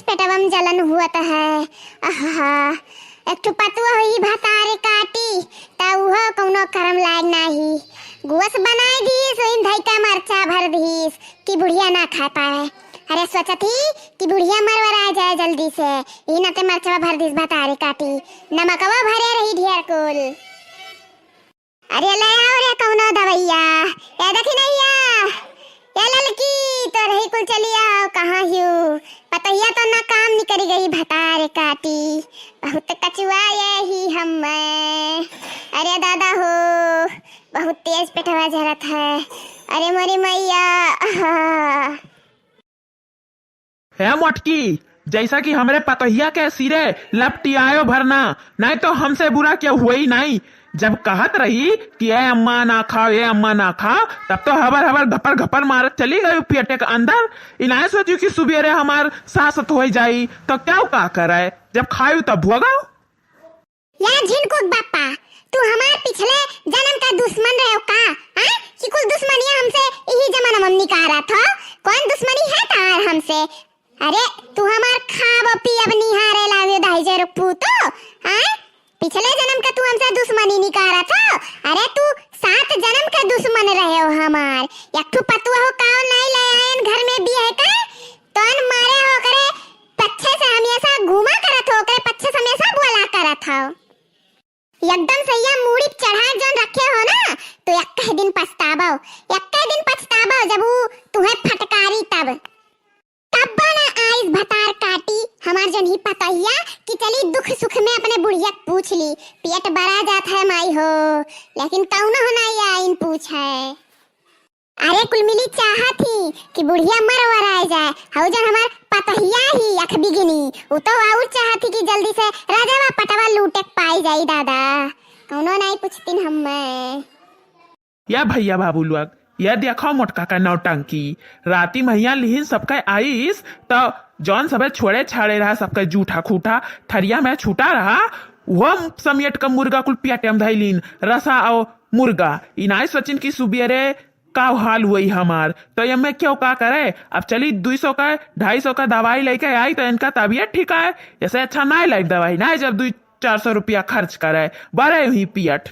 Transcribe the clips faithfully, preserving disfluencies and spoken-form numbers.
पेटवा में जलन हुअत है। आहा, एक ठो पतुआ होई भतारे काटी, त उहो कौनो करम लायक नाही। गोस बनाए दी, सोइन धई का मरचा भर दीस कि बुढ़िया ना खा पाए। अरे सोचत ही कि बुढ़िया मरवरा जाए जल्दी से, ई नाते मरचवा भर दीस भतारे काटी, नमकवा भरे रही ढेर कुल। अरे ले आओ रे कौनो दवैया, ए दखिनैया, ए ललकी, तो रही कुल चली आओ, कहाँ हियो? पतोहिया तो ना काम निकरी गई भतारे काटी, बहुत कचुआ ये ही हम। अरे दादा हो, बहुत तेज पेटवा झरत है। अरे मोरी मैया, आहा। हे मोटकी, जैसा कि हमरे पतोहिया के सिरे लपटियायो भरना, नहीं तो हमसे बुरा केहू होई नहीं। जब कहत रही कि "ए अम्मा ना खाओ, ए अम्मा ना खाओ", तब तो हबर हबर घपर घपर मारत चली गई पेटे के अंदर। इनाय सोचू कि सुबेरे हमार सासत हो जाई, तो क्या का करे, जब खायू तब भोगाओ। या झिनकुक बापा, तू हमार पिछले जन्म का दुश्मन रहे हो का? हाँ? कि कुल दुश्मनिया हमसे यही जमाना में निकारत हो? कौन दुश्मनी है तार हमसे? अरे, तू हमार खाब पियब निहारे लागे दाई जे रुक पूतो, हाँ? पिछले जन्म का तू हमसे दुश्मनी निकारत हो? अरे, तू सात जन्म का दुश्मन रहे हो हमार। एक ठो पतुआ हो काव नाई ले आयन घर में बियाह का? तोन मारे हो करे पच्छे से हमेशा घूमा करत हो, ओकरे पच्छे से हमेशा बोला करत हो। एकदम सैया मूड़ी पे चढ़ा जौन रखे हो ना, तो एक्के दिन पछताबो, एक्के दिन पछताबो, जब ऊ तुहे फटकारी तब। तब ना आइस भतार काटी हमार जौन ही पतोहिया कि चली दुख सुख में अपने बुढ़िया के पूछ ली, पेट बरा जात है माई हो, लेकिन कौनो हो ना आइन पूछे। अरे कुल मिली चाहत ही कि बुढ़िया मर वराए जाए। हऊ जौन हमार पतोहिया ही अख बिगिनी, उ तो और चाहत ही कि जल्दी से राजावा पटवा लूटे के पाई जाई दादा। कौनो नाई पूछतिन हम्मे। या भैया बाबू लोग, या देखो मोटका का नौटंकी। राती महिया लिहिन सबके आइस, त जौन सबे छोड़े छाड़े रहा, सबके जूठा खूठा थरिया में छूटा रहा, वो समेट के मुर्गा कुल पेटे में धैलिन, रसा और मुर्गा। इनाई सोचिन कि सुबेरे का हाल हुई हमार, तो ये में क्यों का करे? अब चली दुई सौ का, ढाई सौ का दवाई लेके आई तो इनका तबीयत ठीक आए। ऐसे अच्छा ना लाइब दवाई ना, जब दुई चार सौ रुपया खर्च करे, बरे ही पियट।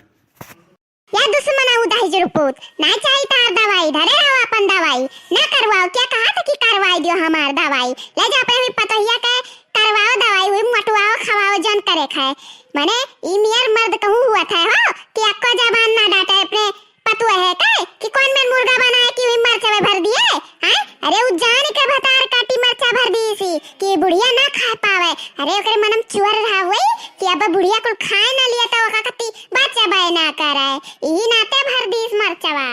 या दुश्मन आऊ दहेज रुपूत, ना चाही तार दवाई, धरे रहो अपन दवाई, ना करवाओ, क्या कहा था कि करवाई दियो हमार दवाई, ले जाओ अपने भी पतोहिया के करवाओ दवाई, हुई मोटवाओ, खवाओ, जौन करे खाए। मने ई मियर मर्द कहूँ हुआ था हो कि अक्को जबान ना डांटे अपने पतुआ है का कि कौन में मुर्गा बनाए कि हुई मरचा में भर दिए, हैं? अरे उ जान के भतार काटी मरचा भर दी सी कि बुढ़िया ना खा पावे। अरे ओकरे मनम चुअर रहा हुई कि अब बुढ़िया कुल खाए ना लिया तो ओका कती बच्चा बाय ना करे, ई नाते भर दीस मरचवा।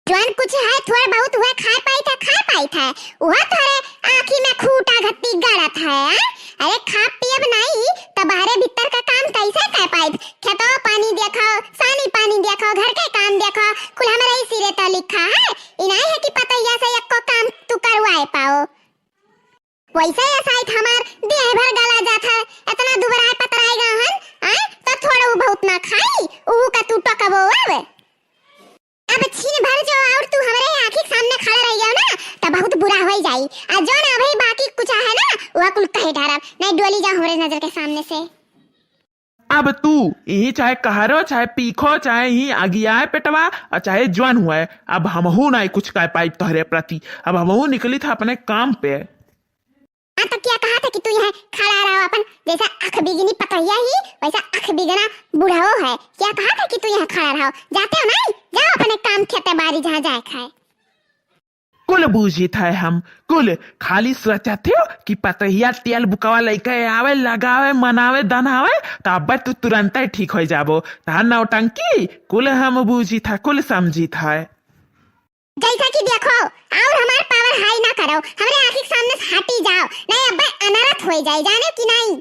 जौन कुछ है थोड़ बहुत हुए खाए पाई था, खाए पाई था, वह तोरे आँखी में खूटा घट्टी गड़त है, हैं? अरे खा पियब नहीं तो बाहरे भीतर का काम कैसे कर पाइब? खेतो पानी देखो, सानी पानी देखो, घर के काम देखो, कुल हमरे ही सिरे तो लिखा है। इनाई है कि पतैया से एको काम तू करवाए पाओ। वैसे ये साइत हमार देह भर गला जात है, इतना दुबराए पतराए गा हन, आए तो थोड़ा उ बहुत ना खाई, उहू का तू टोकबो अब। अब छीन भर जो और तू हमरे आँखी के सामने खड़ा रह जाओ ना, तो बहुत बुरा हो जाई। आ जो ना भाई बाकी कुछ है ना, वह कुल कहे डारब, नहीं डोली जाओ हमरे नजर के सामने से। अब तू यही चाहे कहरो, चाहे पीखो, चाहे ही अगियाए पेटवा, और चाहे जवान हुए, अब हमहू नहीं कुछ कह पाई तोहरे प्रति। अब हमहू निकली था अपने काम पे। हाँ, तो क्या कहा था कि तू यहाँ खड़ा रहो अपन, जैसा अख बिगनी पतोहिया ही, वैसा अख बिगना बुढ़ाओ है। क्या कहा था कि तू यहाँ खड़ा रहो? जाते हो नहीं? जाओ अपने काम खेते बारी जहाँ जाए खाए। कुल बूझित है हम, कुल खाली सोचत हो कि पतोहिया तेल बुकवा लइके आवे, लगावे, मनावे, दनावे, तो अब तू तुरंत ही ठीक हो जाबो। तहार नौटंकी कुल हम बूझित है, कुल समझित है। जैसा कि देखो, और हमार पावर हाई ना करो, हमरे आँखी के सामने से हटी जाओ, नहीं अब्बे अनरथ हो जाए, जाने कि नहीं?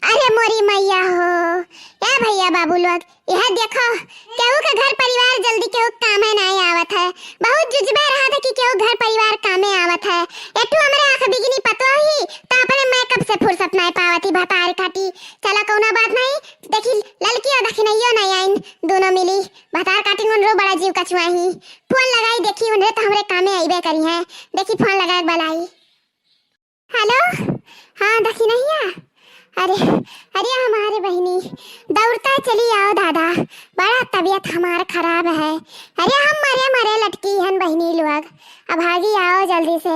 अरे मोरी मैया हो, ए भैया बाबू लोग, यह देखो, केहू के घर परिवार जल्दी केहू के कामे नहीं आवत है। बहुत जुजबे रहा था कि केहू घर परिवार कामे आवत है। एठू हमरे आँख बिगनी पतो ही, तो अपने मेकअप से फुर्सत नहीं पावत ही, भतार काटी। चला कौनो बात नहीं, देखी ललकी और दखिनैयो नहीं आइन, दोनों मिली। भतार काटी उनरो बड़ा जीव कचुआही। फोन लगाई देखी उनरे तो हमरे कामे आइबे करी हैं। देखी फोन लगाए के बलाई। हेलो, हाँ दखिनहिया, अरे, अरे हमारे बहिनी, दौड़ता चली आओ दादा, बड़ा तबीयत हमार खराब है। अरे हम मरे मरे लटकी हन बहिनी लोग, अब भागी आओ जल्दी से।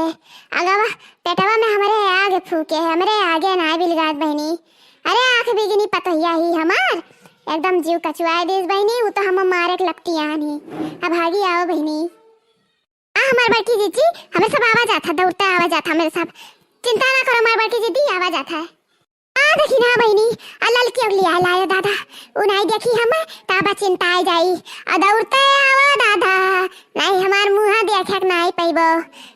अगवा पेटवा में हमरे आग फूके, हमरे आगे नाय बिलगात बहिनी। अरे आँख बिगनी पतोहिया ही हमार, एकदम जीव कचुआए देस बहिनी, उ तो हम मारे के लपटियान ही। अब भागी आओ बहिनी। आ हमार बड़की जीजी, हमरे सब आवा जात है, दौड़ते आवा जात है हमरे सब। चिंता ना करो हमार बड़की जीजी, आवा जात है। आ देखी ना बहिनी, आ ललकी अगली आ लायो दादा, उ नाई देखी हम, ताबा चिंता आई जाई। आ दौड़ते आवा दादा, नाई हमार मुँह देखे के नाई पइबो।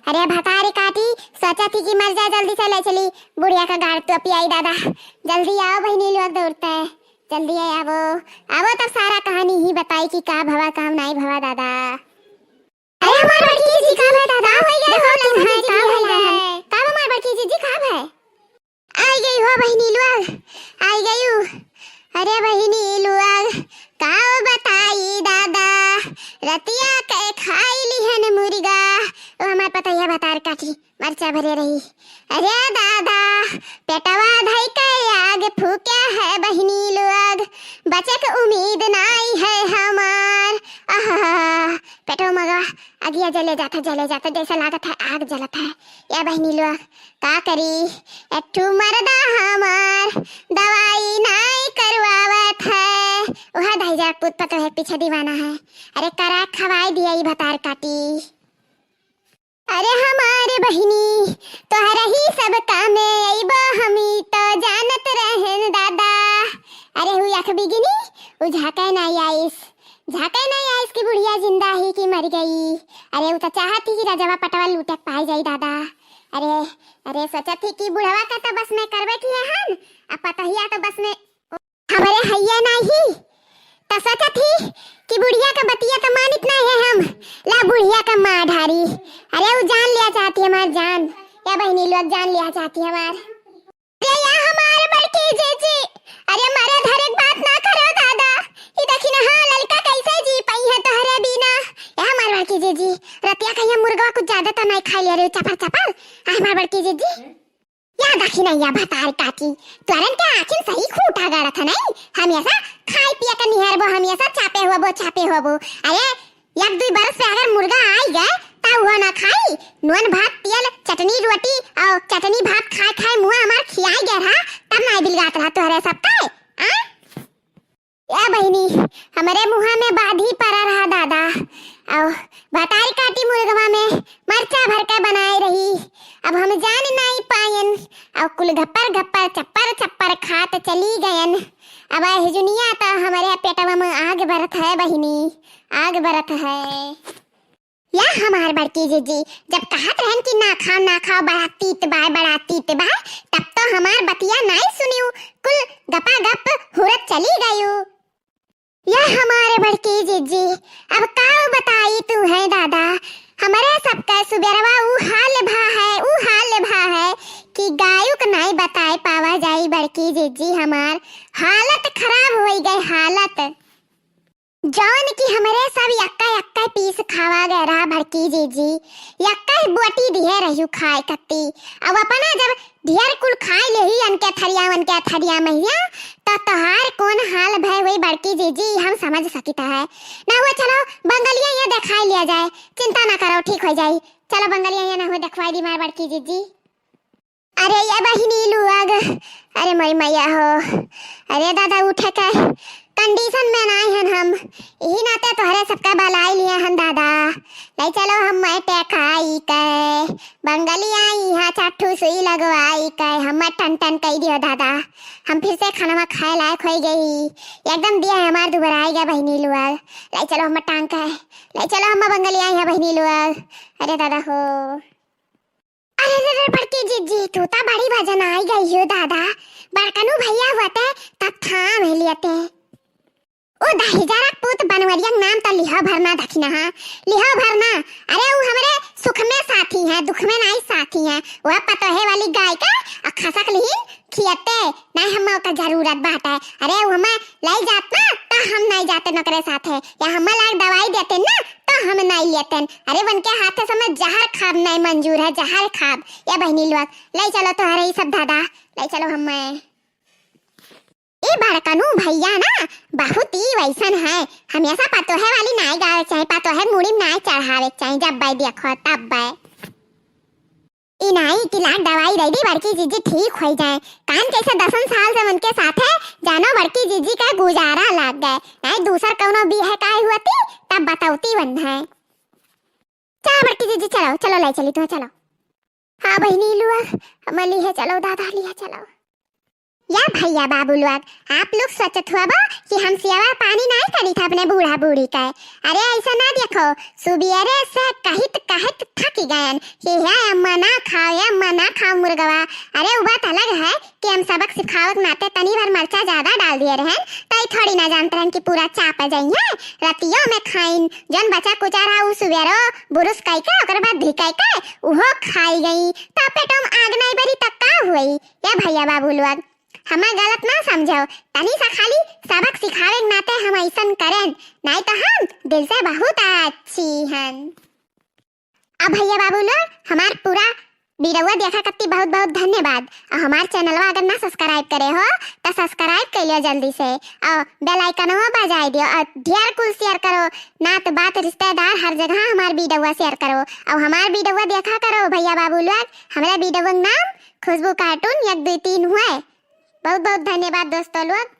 अरे भतारी काटी, सोचा थी कि मर जाए, जल्दी से ले चली, बुढ़िया का गाड़ तो पियाई दादा। जल्दी आओ बहिनी लोग दौड़ते, जल्दी आओ, आवो तब सारा कहानी ही बताई कि का भवा, का नाई भवा दादा। अरे हमार बड़की जीजी, का भवा दादा? का होई गए हो? का होई गए? का हमार बड़की जीजी, का भवा? आई गई हो बहिनी लोग, आई गई हूँ। अरे बहिनी लोग, का बताई दादा, रतिया के खाई लिहन मुर्गा। ओ हमार पतोहिया भतार काटी, मरचा भरे रही। अरे दादा, पेटवा धई के आग फूके है बहिनी लोग, बचे के उम्मीद नाई है हमार। आहा, पेटवा मगा, अगिया जले जाता, जले जाता, जैसे लागत है आग जलत है। या बहिनी लोग, का करी, एक ठू मर्दा हमार दवाई नाई करवावत है। वह दहिजरा पूत पतोहे पीछे दीवाना है। अरे करा खवाई दिया ई भतार काटी। अरे हमारे बहिनी, तोहरा ही सब कामे अइबो, हम ई तो जानत रहेन दादा। अरे हुई आँख बिगिनी, उ झाँके नाई आइस, झाँके नाई आइस कि बुढ़िया जिंदा ही कि मर गई। अरे उ तो चाहत ही कि रजवा पटवा लूटे के पाई जाई दादा। अरे, अरे सोचत ही कि बुढ़वा का तो बस में करबे किए हन, अब पतोहिया तो बस में हमरे हइये नाही। त सोचत ही कि बुढ़िया का बतिया त मानित नाही है हम। ला बुढ़िया का मार ढारी। अरे उ जान लिया चाहती हमार जान। या बहिनी लोग जान लिया चाहती हमार। अरे या हमार बड़की जीजी। अरे मरे धरे के बात ना करो दादा। ई देखी ना हाँ ललका कैसे जी पाई है तोहरे बिना। या हमार बड़की जीजी। रतिया कहिया मुर्गवा कुछ ज्यादा तो नहीं खा लिया रे चपर चपर। आ हमार बड़की जीजी। या दखिनैया भतार काकी, तोरन के आँखिन सही खूंटा गड़त है नहीं? हमेशा खाए पिए के निहरबो, हमेशा चापे होबो, चापे होबो। अरे, एक दुई बरस से अगर मुर्गा आई गए, त उहो ना खाई। नून भात, तेल, चटनी रोटी और चटनी भात खाए खाए मुँह हमार खियाई गए रहा, तब ना बिलगात रहा तोहरे सब के, आ? ए बहिनी, हमरे मुँहा में बाधी परा रहा दादा। अउ भतारी काटी मुर्गवा में मरचा भर के बनाए रही। अब हम जान नाई पायन। अउ कुल घप्पर घप्पर चप्पर चप्पर खात चली गयन। अब हिजुनिया त हमरे पेटवा में आग बरत है बहिनी, आग बरत है। या हमार बड़की जीजी, जब कहत रहन कि ना खाओ, ना खाओ, बड़ा तीत बाय, बड़ा तीत बाय, तब तो हमार बतिया नाई सुनियो, कुल गपा गप हुरत चली गयो। या हमारे बड़की जीजी, अब का बताई तू है दादा, हमरे सबका सुबेरवा ऊ हाल भा है, ऊ हाल भा है कि गायुक नाई बताए पावा जाई बड़की जीजी, हमार हालत खराब होई गई, हालत। जौन कि हमरे सब यक्का यक्का पीस खावा गए रहा बड़की जीजी, यक्का ही बोटी दिहे रहियो खाए कत्ती। अब अपना जब ढेर कुल खाए लेही अनके थरिया, अनके थरिया महिया, त तोहार कौन हाल भय हुई बड़की जीजी, हम समझ सकित है। ना हुआ चलो बंगलिया यहाँ देखाई लिया जाए, चिंता ना करो ठीक हो जाई। चलो बंगलिया यहाँ ना हुआ देखवाई दी मार बड़की जीजी। अरे ये बहिनी लोग, अरे मोरी मैया हो, अरे दादा उठे के condition में नाई हन हम, यही नाते तोहरे सबका बलाई लिए हन दादा। ले चलो हम मैं टेकाई के, बंगलिया यहाँ चार ठू सुई लगवाई के, हम टन टन कई दियो दादा। हम फिर से खाना खाए लायक होई गई, एकदम दिया है हमार दुबराई गया बहिनी लोग। ले चलो हम टांग के, ले चलो हम बंगलिया यहाँ बहिनी लोग। अरे दादा हो। अरे रे रे, बड़की जीजी, तू ता बड़ी वजन आई गई हो दादा। बड़कनू भैया होते तब थाम लियते। ओ दहिजरा पूत बनवरिया नाम तो लिहो भरना दखिना हा, लिहो भरना। अरे उ हमरे सुख में साथी है, दुख में नाई साथी है। वह पतोहे वाली गाय का आ खसक लिहिन खियते, नाई हम ओकर जरूरत बाटे। अरे उ हमें लाई जात ना, त हम नाई जाते नोकरे साथे। या हम लाग दवाई देते ना, त हम नाई केतन। अरे उनके हाथे से हमें जहर खाब नहीं मंजूर है, जहर खाब। ए बहिनी लोग, ले चलो तोहरे ई सब दादा, ले चलो हमें। ए बड़कनू भैया ना बहुत ही वैसन है, हमेशा पतोहे वाली नाई गावे के चाही, पतोहे मुड़ी में नाई चढ़ावे के चाही, जब बाई देखो तब बाई। ई नाई की लाख दवाई दे दी, बड़की जीजी ठीक हो जाए। कान कैसे दसन साल से उनके साथ है, जानो बड़की जीजी का गुजारा लाग गए, नाई दूसर कौनो भी है काय हुआ थी, तब बतौती वन है। चलो बड़की जीजी चलो, चलो ले चली तू, चलो। हाँ बहिनी लोग, हम लिहे चलो दादा, लिहे चलो। या भैया बाबू लोग, आप लोग सोचत हुआ बा कि हम सेवा पानी नाई करी था अपने बूढ़ा बूढ़ी का। अरे ऐसा ना देखो, सुबेरे से कहित कहित थक गयन कि हे अम्मा ना खाओ, हे अम्मा ना खाओ मुर्गवा। अरे उ बात अलग है कि हम सबक सिखावत नाते तनी भर मरचा ज्यादा डाल दिए रहन, तो ई थोड़ी ना जानत रहन कि पूरा चाप जाइए। रतियों में खाइन, जौन बचा कुचा रहा उ सुबेरो बुरुस कई के ओकर बाद धिकाई के उहो खाई गई, तो पेटों में आग नहीं बरी तो का हुई? ए भैया बाबू लोग, हमें गलत ना समझो, तनी सा खाली सबक सिखावे के नाते हम ऐसन करेन, नहीं तो हम दिल से बहुत अच्छी हन। अब भैया बाबू लोग, हमार पूरा वीडियो देखा कत्ती बहुत बहुत धन्यवाद। और हमार चैनलवा अगर ना सब्सक्राइब करे हो तो सब्सक्राइब कर लियो जल्दी से, और बेल आइकनवा बजाई दियो, और ढेर कुल शेयर करो, नात बात रिश्तेदार हर जगह हमार वीडियो शेयर करो, और हमार वीडियो देखा करो भैया बाबू लोग। हमारे वीडियो का नाम खुशबू कार्टून एक दो तीन हुआ है। बहुत बहुत धन्यवाद दोस्तों लोग।